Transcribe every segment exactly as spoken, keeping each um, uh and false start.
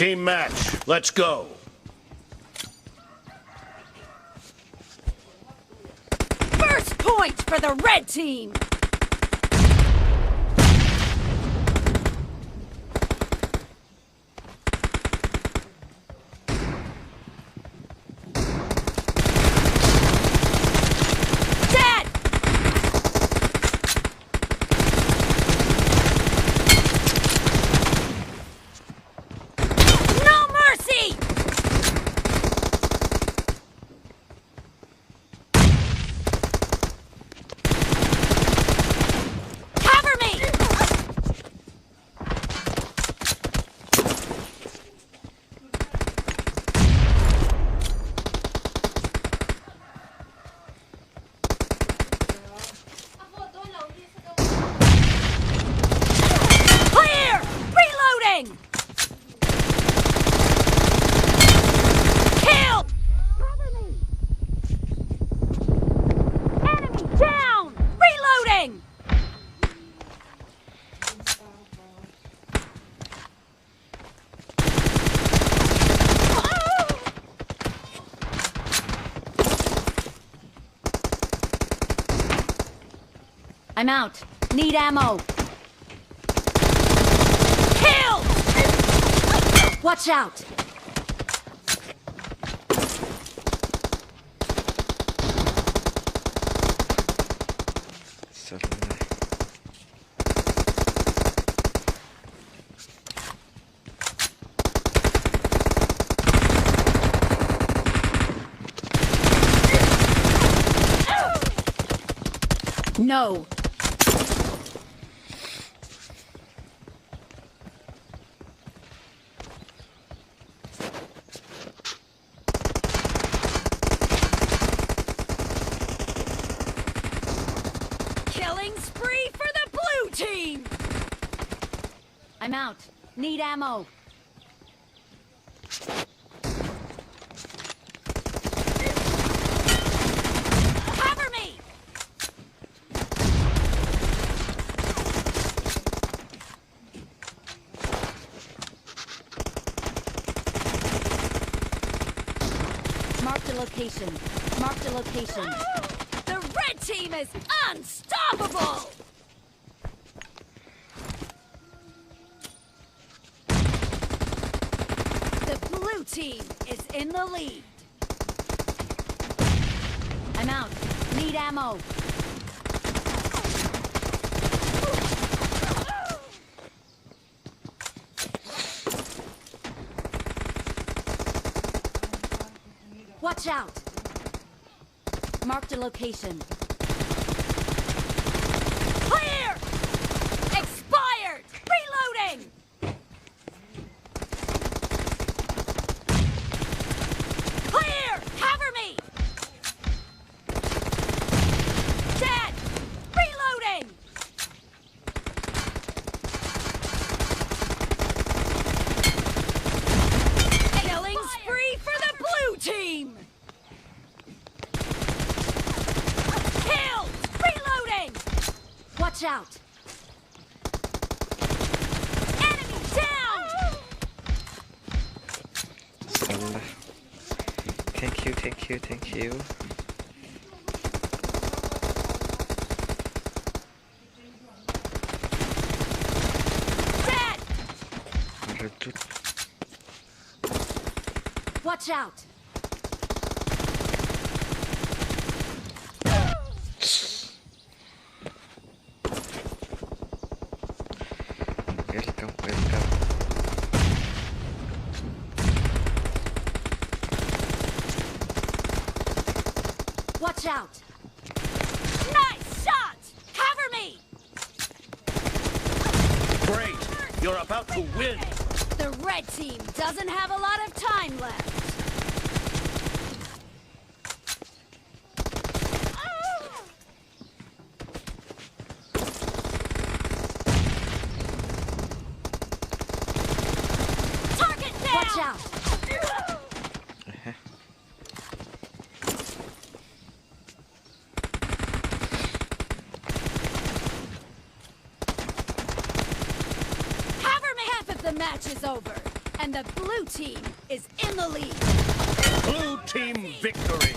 Team match, let's go. First point for the red team. Dead! No mercy! Cover me! Clear! Reloading! Kill! Cover me! Enemy down! Reloading! I'm out. Need ammo. Kill! Watch out! No. Killing spree for the blue team! I'm out. Need ammo. Cover me! Marked a location. Marked a location. The red team is unstoppable! The blue team is in the lead. I'm out. Need ammo. Watch out! Marked a location. Clear! Expired! Reloading! Clear! Cover me! Dead! Reloading! Killing spree for the blue team! Killed! Reloading! Watch out! Enemy down! Thank you, thank you, thank you. Dead! Reload. Watch out! Welcome, welcome. Watch out! Nice shot! Cover me! Great! You're about to win! The red team doesn't have a lot of time left. Target down! Watch out! Cover me! Half of the match is over, And the blue team is in the lead. Blue team victory.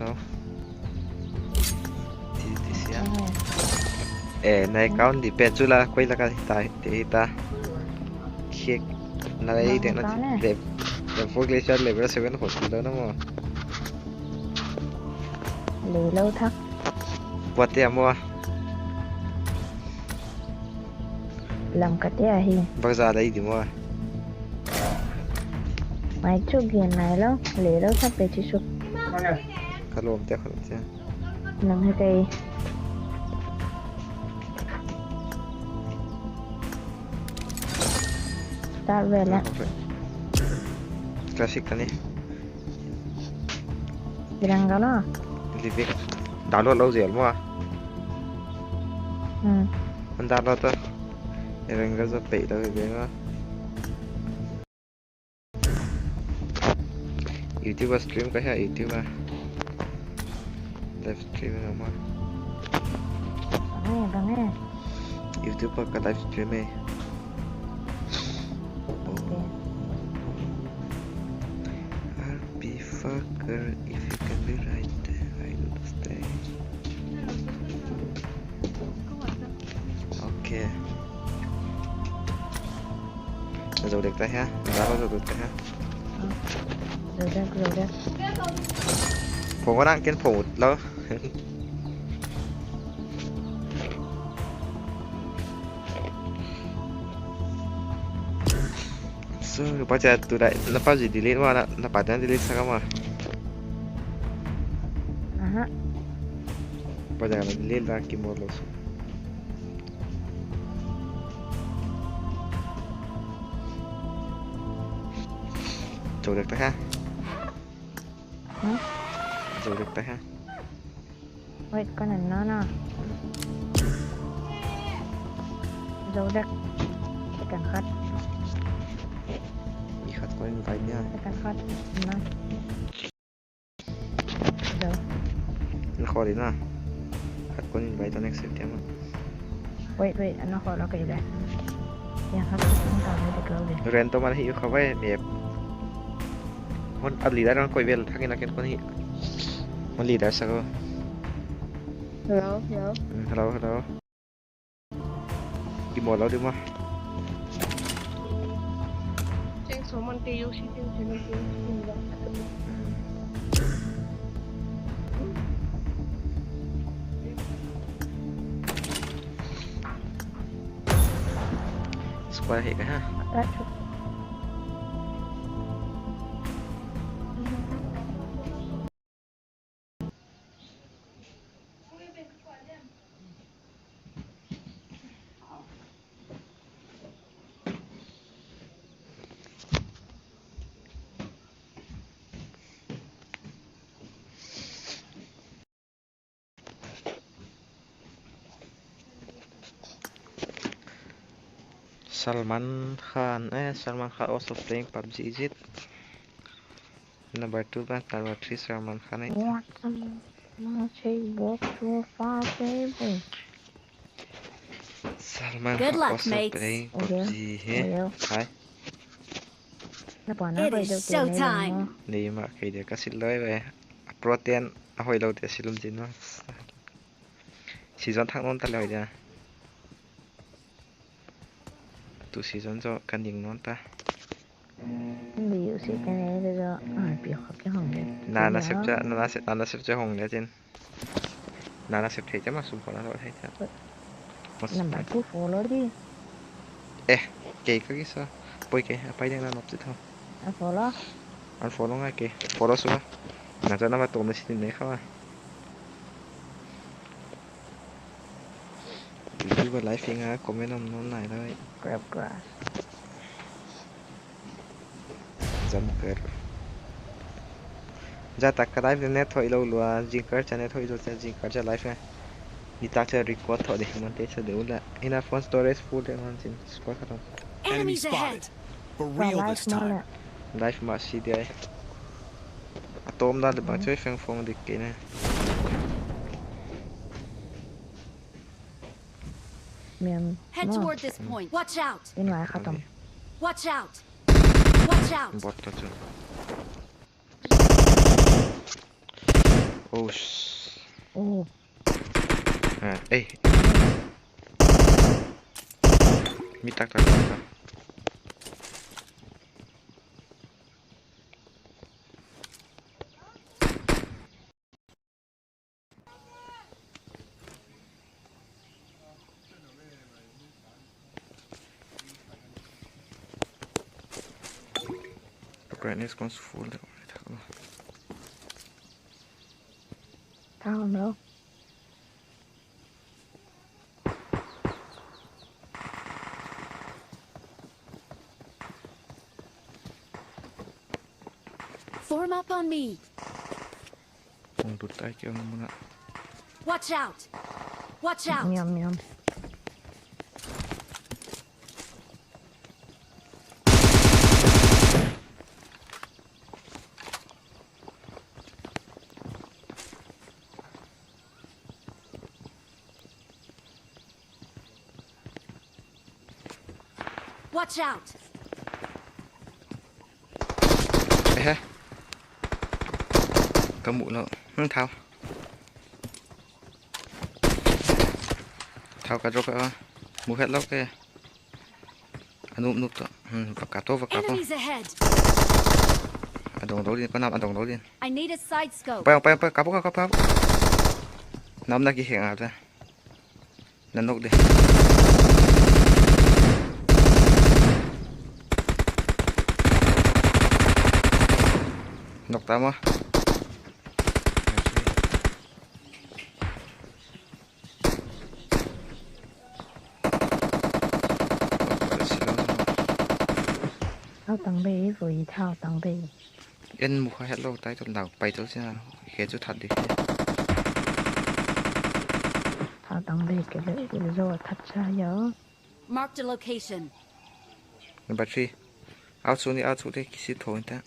Hello. Ti, ti sia. Eh, na account di pe chu la, koi la ka ta, ti ta. Kick. Na lei de na ti. Le, le four glacier level seven hot lo na mo. Lei lo thak. Kuate a mo. Lam kate ahi. Bangzah lei di mo. Mai chu gen nai lo, lei lo thak pe chi su. Ka lawm te, ka lawm te. Nang he kei. Start ve la. Classic ka ni. Tirang ka lo. Livik. Download lou zel maw. Hmm. An download ta. Tirang ka zo pei lou ve maw. YouTube a stream ka hia, YouTube a. Live stream ka maw. Bang e, bang e. YouTube a ka live stream e. Okay. R P fucker, if you can be right there, I will stay. Okay. Zou dek ta hia? Zalo zou dek ta hia? Zou dek, zou dek. Phone ko nang ken phone lo. So, pa cha tu dai, na PUBG delete maw, na, na pa cha delete sa ka maw. Aha. Pa cha delete la ki mo lo su. Zou dek ta hia? Hmm? Zou dek ta hia? Wait, ka nan na na. Zou dek. Second khat. Mi khat ko invite nia. Second khat. Na. Zou. Na khawlin na. Khat ko invite, next time. Wait, wait, ana khawl a kei le. Yang khat ko invite le kei le. Random ana hi u kha vai, map. Hon a leader hon koi vel, thangin a ken kon hi. Hon leader sa ko. Hello, hello. Mm, hello, hello. Di mo lo, di mo. Thanks for monte, you see, thanks for monte, you see, thanks for monte. Squad hi ka ha. Salman Khan, eh, Salman Khan also playing PUBG, is it? Number two ban, number three Salman Khan, eh. What? Salman Khan also playing PUBG, eh? Hi. It is show time. Ni ma kei de ka sil loi ve. Protein a hoihlou te silum jin ma. Season thak nawn ta leh hoih dia. Tu season zo ka ning nawn ta. Ni u si te ne de jo, ah, pi kha ke hong de. Na na sep cha, na na sep, na na sep cha hong de tin. Na na sep thei cha ma sum ko na lo thei cha. Oi. Mas number two follow di. Eh, kei ka kisa. Poi kei, a pai ding na nop chi thau. Unfollow. Unfollow ngai kei. Follow sua. Na cha na va tom na si ne kha. YouTube live inga comment om non nai lai. Grab grass. Jam kar. Za tak ka live net hoih lou lua, zingkal cha net hoih lou cha, zingkal cha live ngai. Nitak cha record thoh di, Monday cha de ula. Ina phone storage full de man chin, squad khatam. Enemy spotted. For real this time. Live ma si di ai. A tom dan le bang choi feng fong dik kei ne. Miam. Head toward this point. Watch out. In lai khatam. Watch out. Watch out. Bot ta chu. Oh, sh- Oh. Ah, eh. Mi tak tak tak tak. Brightness kong full de. Thang lo. Form up on me. Hong tut tai kei hong muna. Watch out! Watch out! Miam, miam. Watch out! Ehe. Ka muh lou. Hmm, thau. Thau ka drop a. Muh het lou ke. A nup nup toh. Hmm, va kap toh, va kap toh. Enemies ahead! A dong dou din, ko nam a dong dou din. I need a side scope. Pai, pai, pai, kap, kap, kap, kap. Nam na ki heng a te. Na nok di. Nok ta maw. Thau tang bei, vui thau tang bei. En mu kha het lou tai tum dau pai tou sina. He chu that di. Thau tang bei ke le, il zo that cha yo. Marked a location. Number three. Out suni, out suni, kisi thou inta.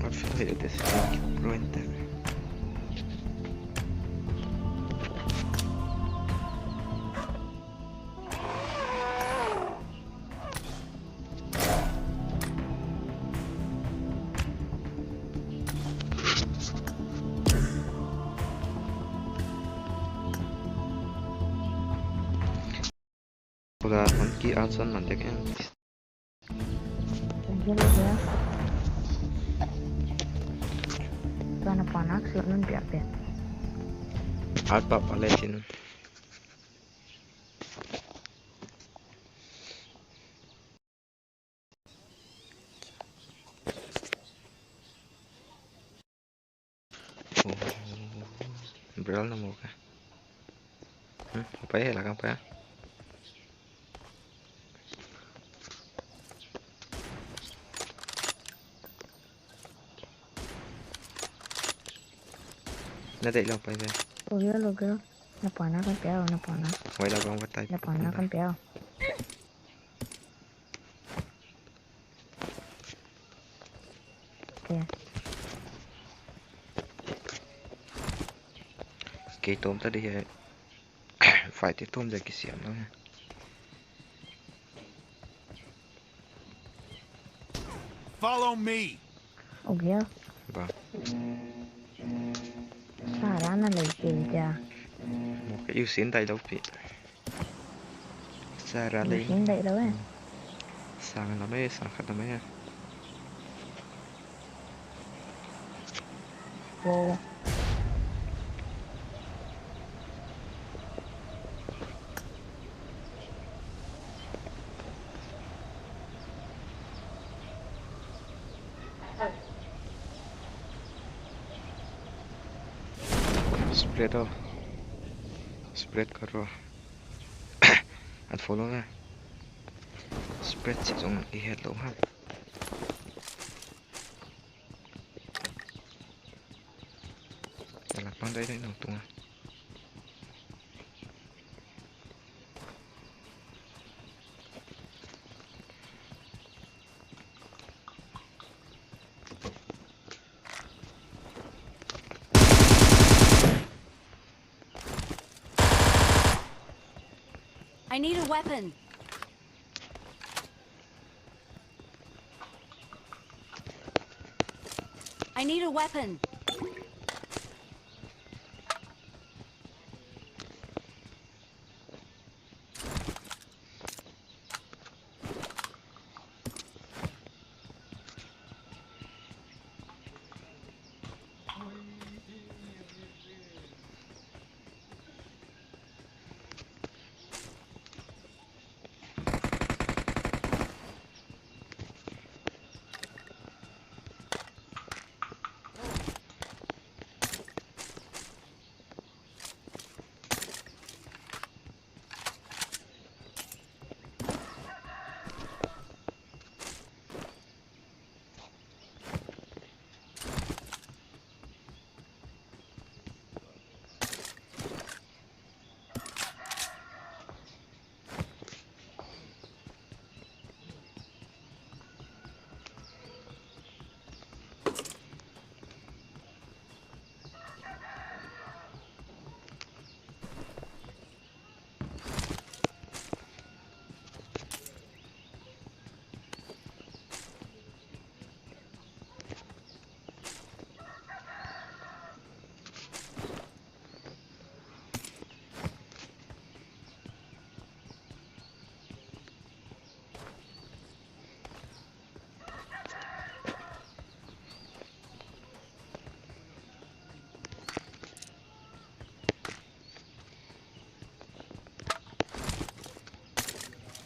Outfit hoih deuh te si, bro, enter. Kula hon ki arson man dek em. Tuan a panak sut nun piak te. Ar pap ale sin. Barrel na mu ka. Hmm, pai he la kang pai. Na deih lou pai ve. Logel, logel. Na pana kan piau, na pana. Wai la bang batai. Na pana kan piau. Okay. Kei tom ta di he. Fight te tom ja kisiam lo he. Follow me. Okay. Ba. Sara na lei ke ja. Mo ke yu sin dai lo pi. Sara lei. Sin dai lo eh. Sang na mai, sang khat na mai. Wow. Spread o. Spread karo. Unfollow na. Spread si zong i het lo ha. Ala pang dai dai nong tunga. I need a weapon. I need a weapon.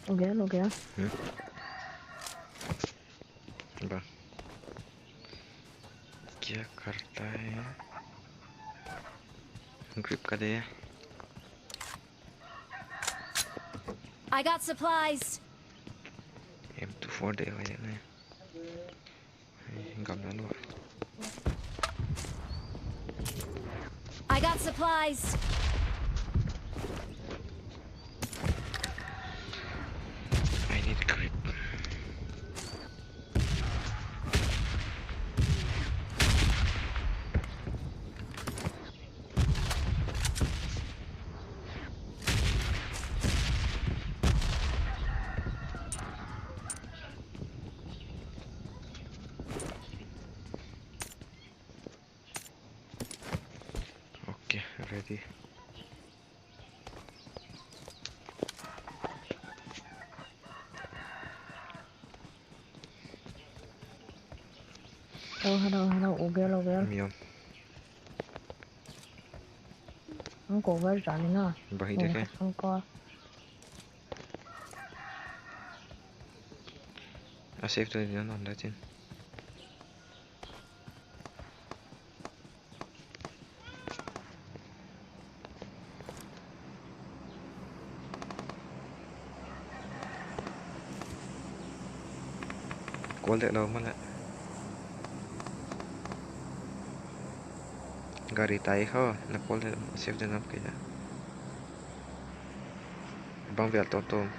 हो गया, हो गया। हम्म। वाह। क्या करता है? Grip का दे। I got supplies. M two four दे भाई ने। Gamla lua. I got supplies. I need grip. Okay, ready. Hello, hello, hello, ugel, ugel. Miam. Ang cover jani na. Bahi de ke. Ang ko. A safe to dina non datin. Kol dek lo mala. Gari tai kha, na call le save de nam ke ya. Bang vial tom tom.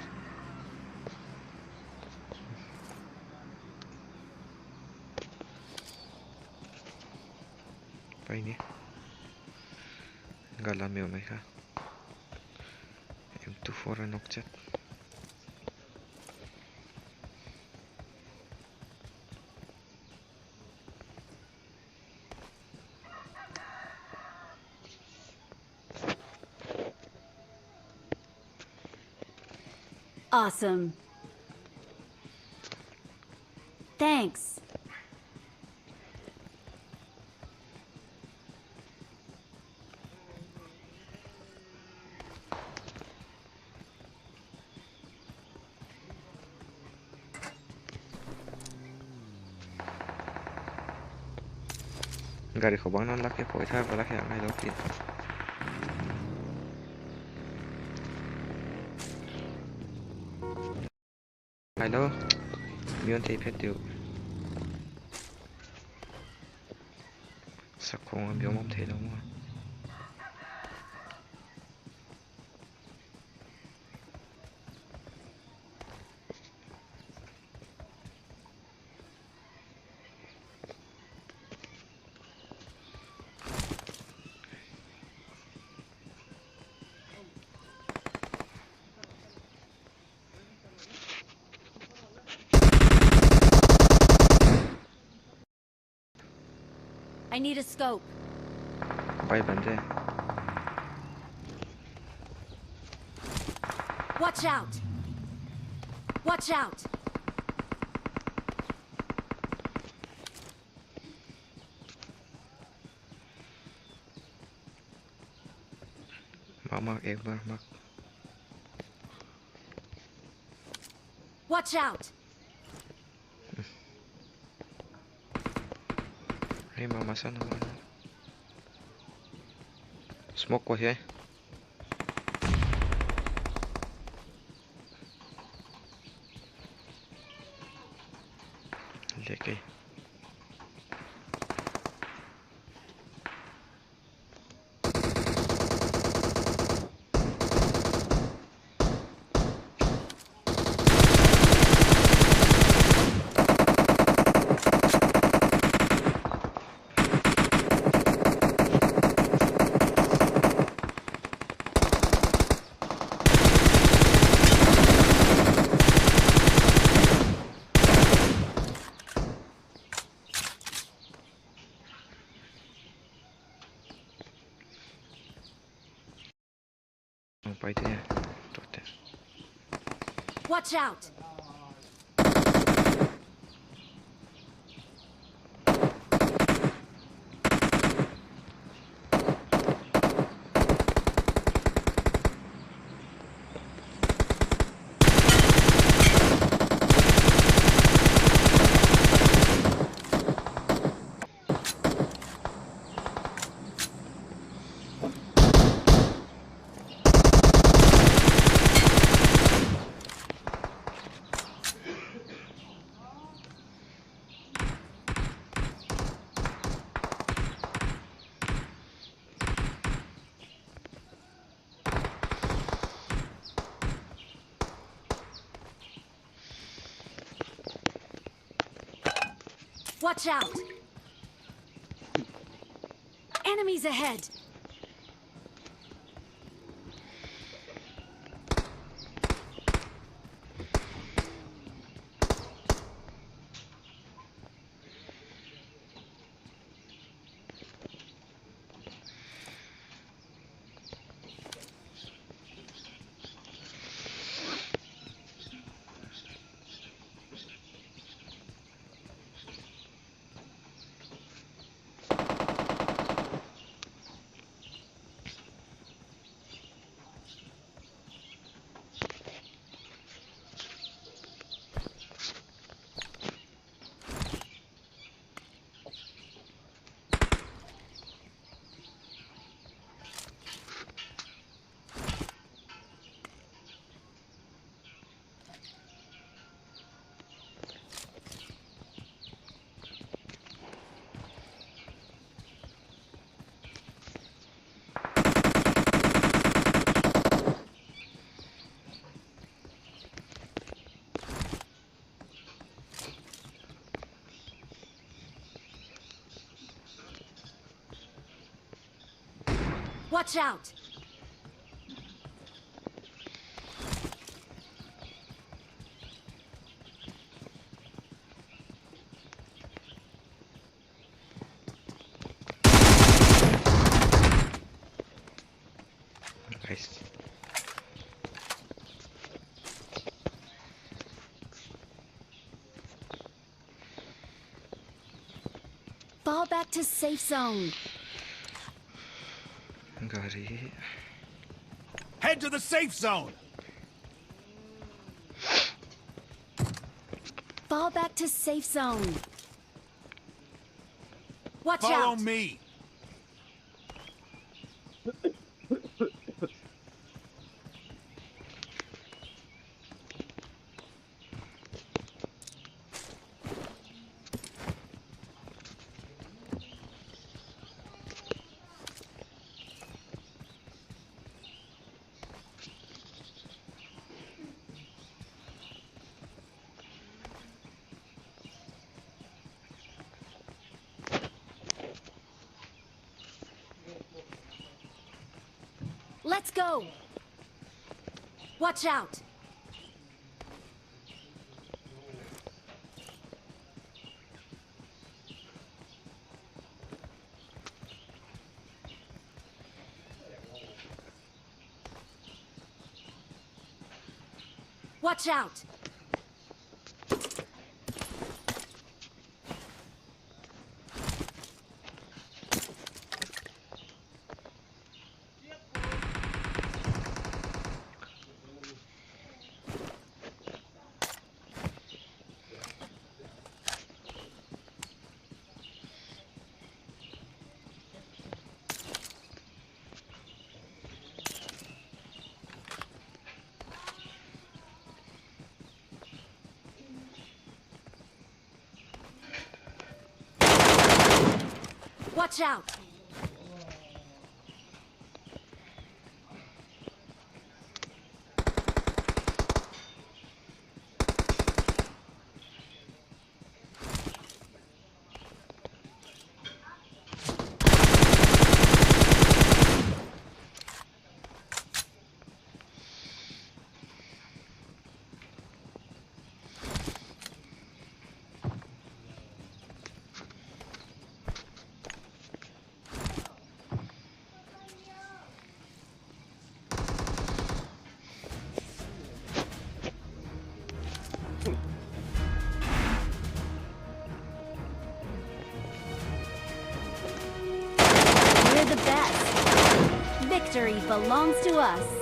Pai ni. Gala meu mai kha. M two four a nok chet. Awesome. Thanks. Gari khawng bang non lak e, poi thar va lak e, ngai lou pi. Hello. Mi hon thei phet diu. Sak khong a mi om om thei lou maw. I need a scope. Bai bande. Watch out! Watch out! Mark, mark, ek bar mark. Watch out! Hey, mama sana mana. Smoke ko he. Leke. Ang pai te, to te. Watch out! Watch out! Enemies ahead! Watch out! Nice. Fall back to safe zone. Gari. Head to the safe zone. Fall back to safe zone. Watch out. Follow me. Let's go! Watch out! Watch out! Watch out! We're the best. Victory belongs to us.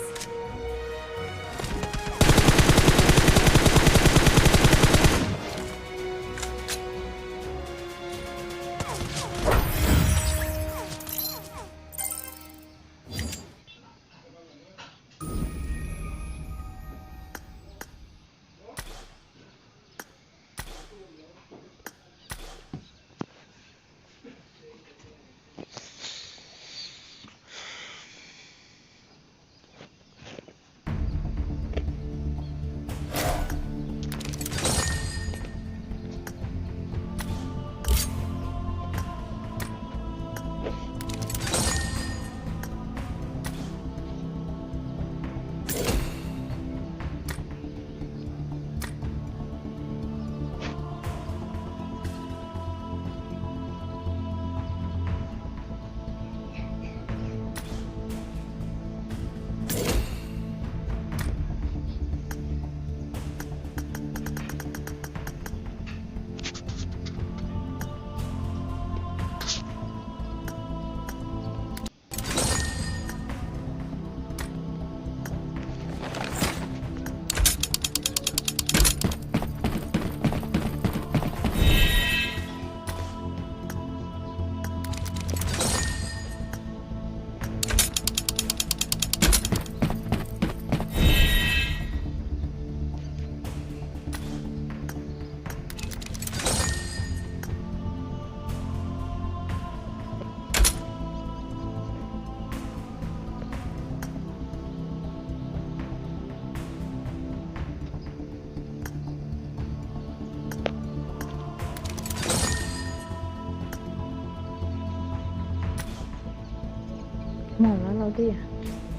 Mawng la lo dia.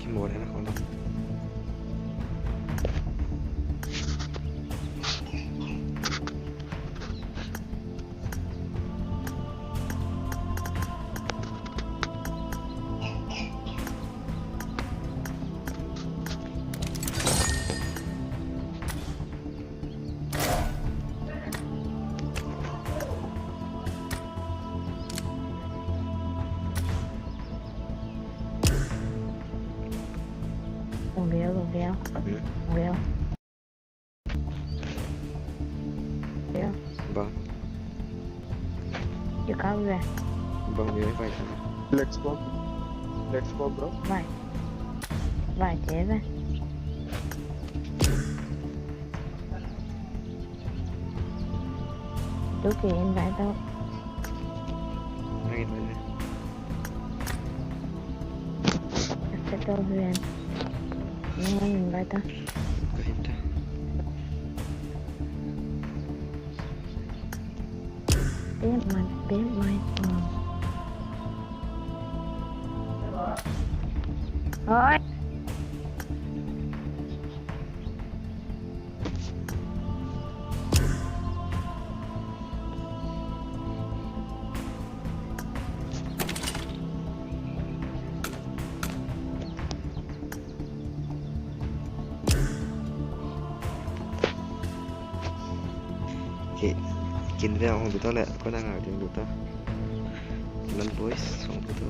Ki mawng le na kong lo. Ong leo, ong leo. Hmm? Ong leo. Leo. Bang. You come there. Bang, you invite him. Let's go. Let's go, bro. Bye. Bye, David. Tu ke invite tau. Nang invite ni. Accept tau huan. Nang invite tau. Ka invite tau. Pep mai, pep mai. Oi. Ki, kin ve hong bita le, ko na nga ding bita. Lan boys, hong bita.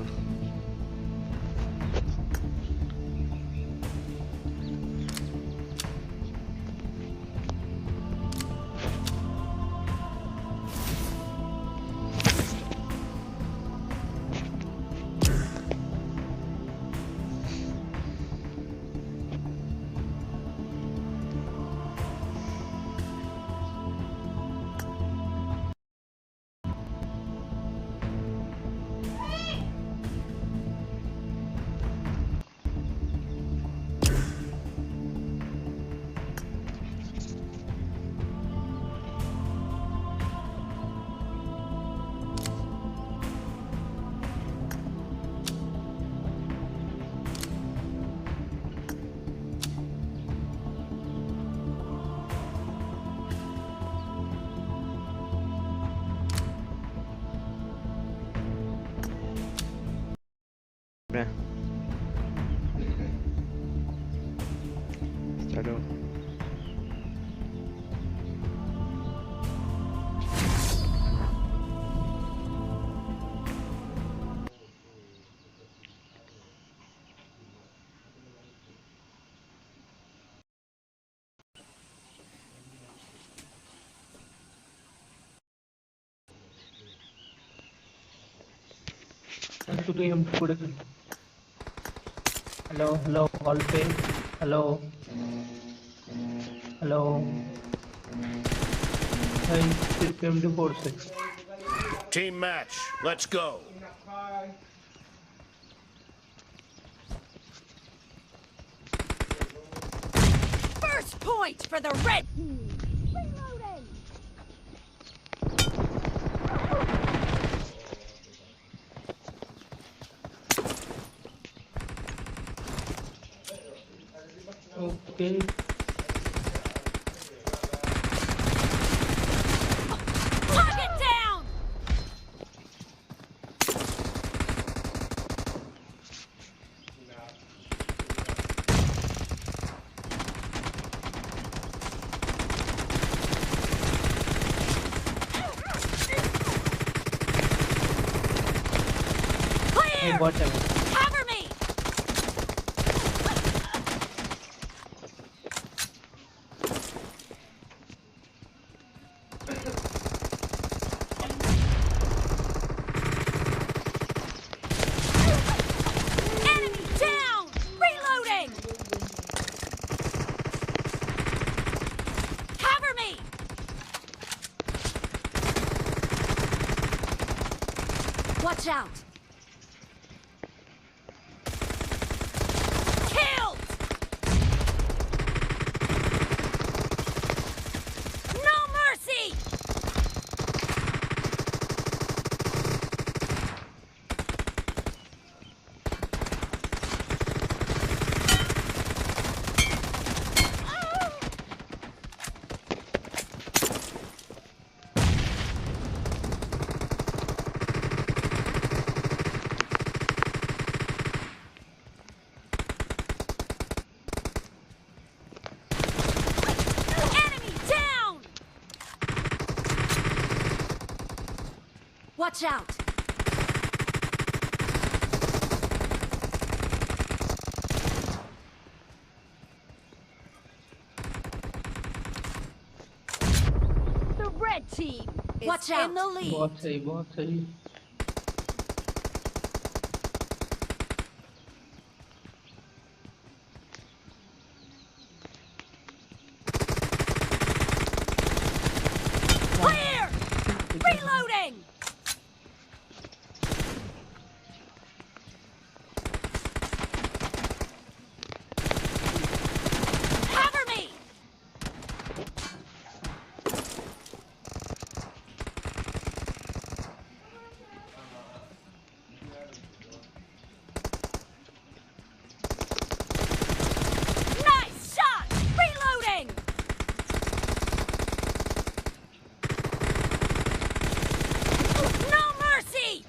Bra. Start. Hello, hello, all pay. Hello. Hello. Hey, six seven four six. Team match, let's go. First point for the red team. Reloading. Okay. Lock it down. Clear! Hey, watch out. Cover me! Enemy down! Reloading! Cover me! Watch out! Killed! No mercy! Watch out! The red team is Watch out. In the lead. बहुत सही, बहुत सही। Clear! Reloading! Cover me! Nice shot! Reloading! No mercy!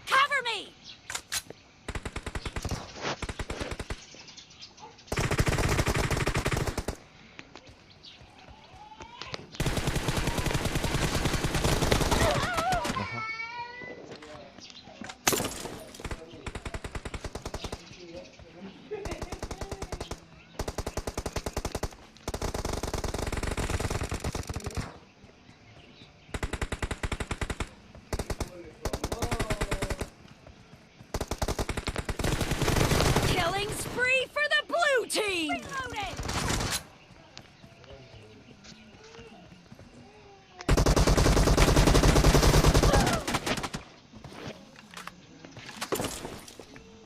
Cover me! Killing spree for the blue team! Reloading!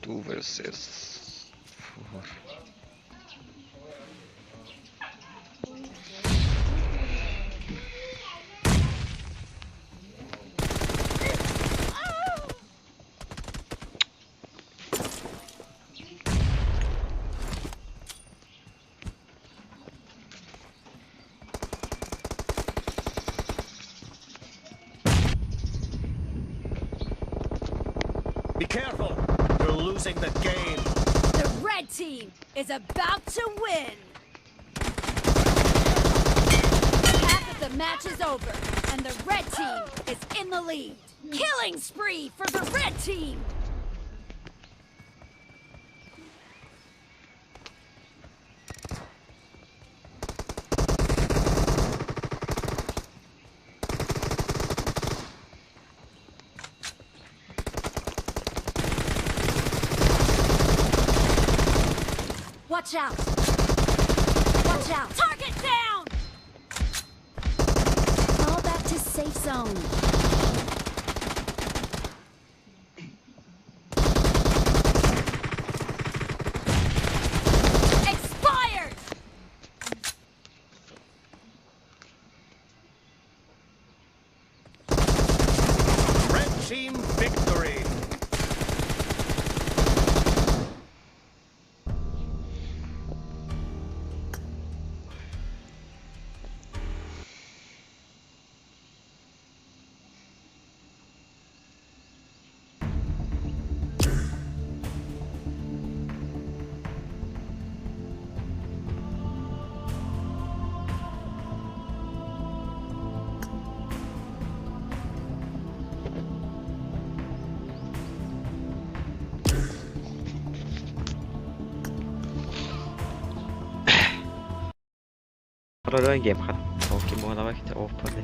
Two versus four. Be careful! You're losing the game! The red team is about to win! Half of the match is over, and the red team is in the lead. Killing spree for the red team! Watch out! Watch out! Target down! Fall back to safe zone. Expired! Red team victory! Roi roi game khat. Okay, mo la wa kita off pa de.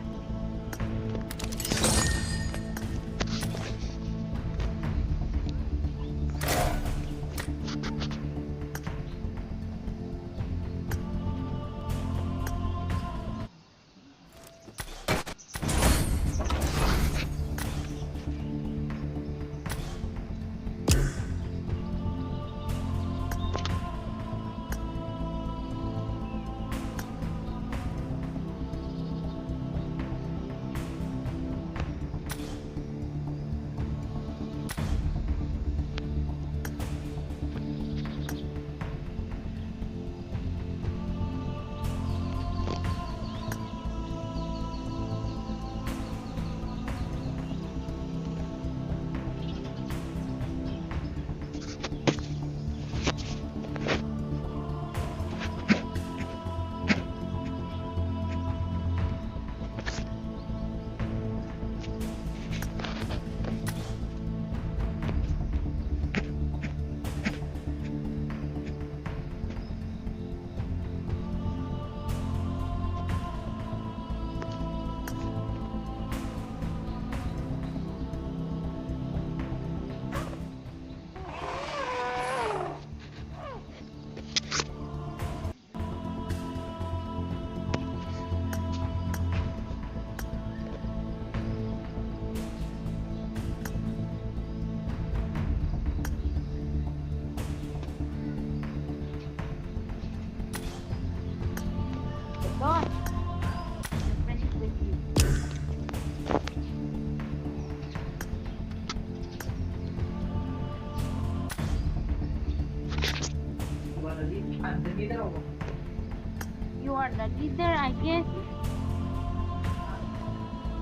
You are the leader, I guess.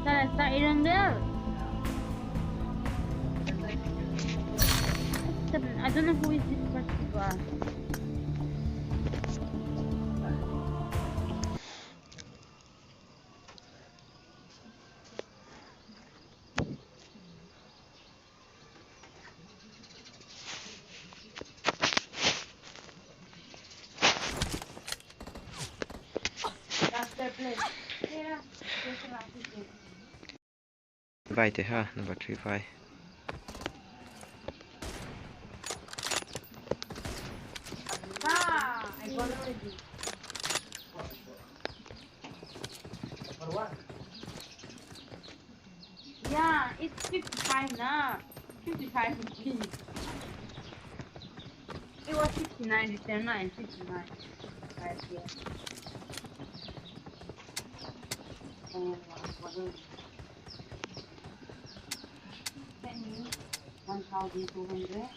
Sarasa Irangel. I don't know who is this person. Vai te ha, number three vai. Yeah, it's fifty-five na. Fifty-five rupees. It was fifty-nine, it's now fifty-nine. Fifty-five, yeah. Oh, what is, can you, one thousand two hundred?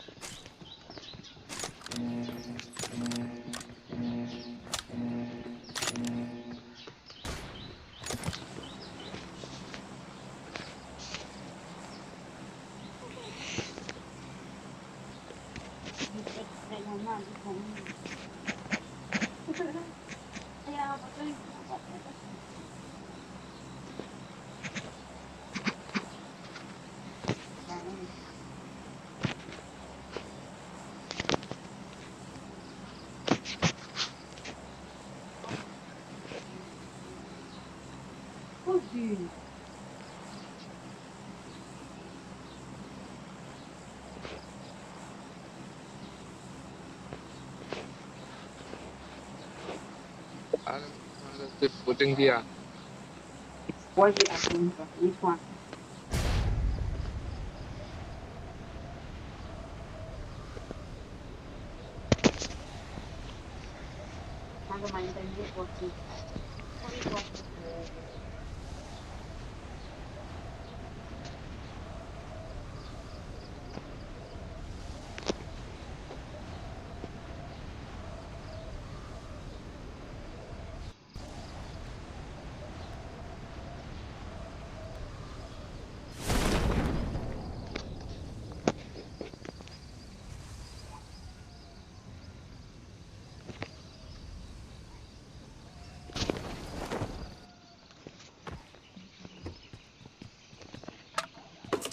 I'm, I'm just putting the, uh, What is it asking for? Which one?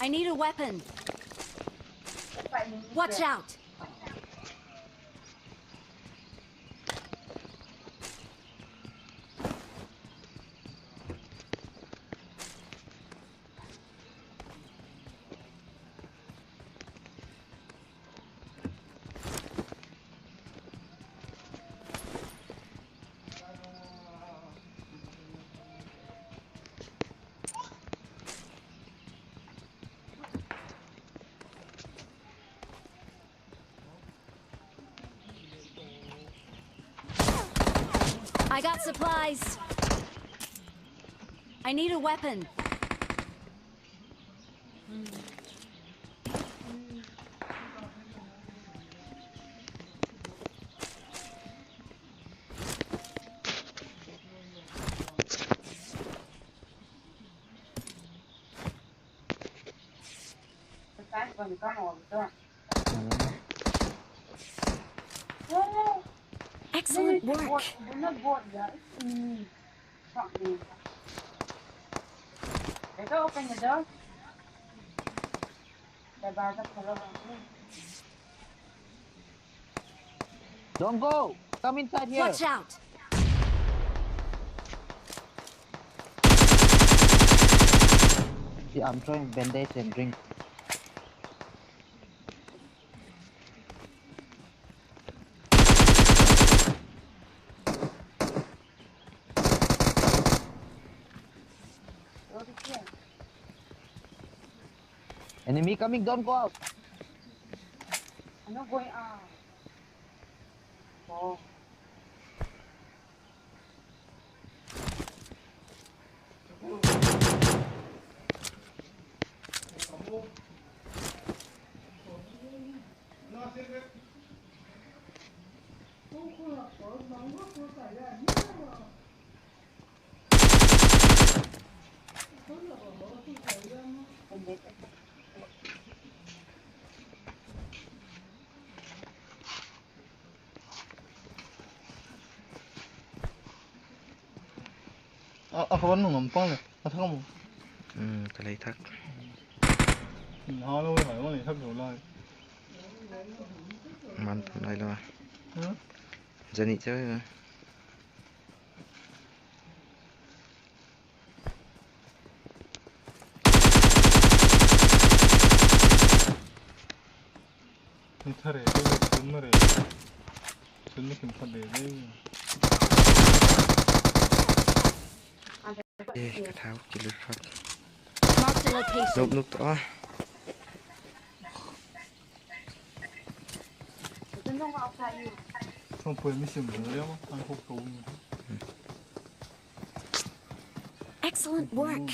I need a weapon. Watch out! I got supplies. I need a weapon. Excellent work. Better open the door. Don't go! Come inside here! Watch out! Yeah, I'm throwing bandage and drink. Enemy coming, don't go out. I'm not going out. Oh. A, a kawan nung ngam pang le, a thak mo. Hmm, ka lei thak. Hmm, ha lo, ngai mo lei thak lo lai. Man pang lai lo. Huh? Zani chau. Ni thare, ni thare, ni thare. Sun ni kim thare, ni. Eh, ka thau, kilo fak. Mark the location. Nuk, nuk, ah. Excellent work.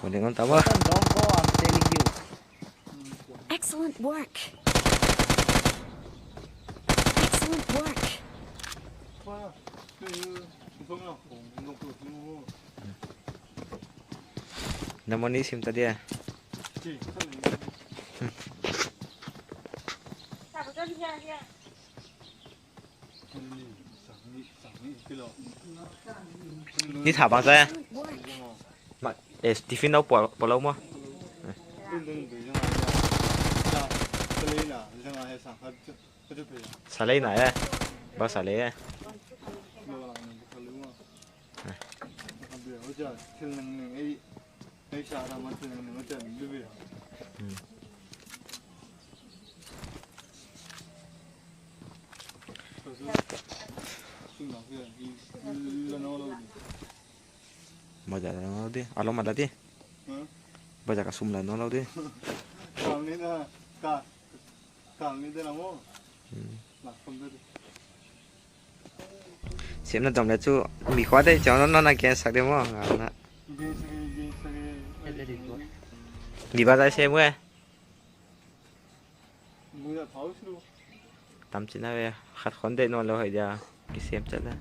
Kau dengar tak apa? Don't go, I'm telling you. Excellent work. Excellent work. Nama ni sim tadi ya? Ni thak bang sa ya? Ma, eh, tiffin nau pua, pua lou mo. Sa lei na ya? Ba sa lei ya? Hmm. Baja la nau di, alo mada di. Huh? Baja ka sum la nau di. Kami na ka, kami de la mo. Hmm. La kom de. Siam na dom le chu mi khua de chau na na gen sak de mo, nga na. Gen sak, gen sak. Di ba dai sem we. Tam china ve, khat khon de no lo hai dia, ki sem chala.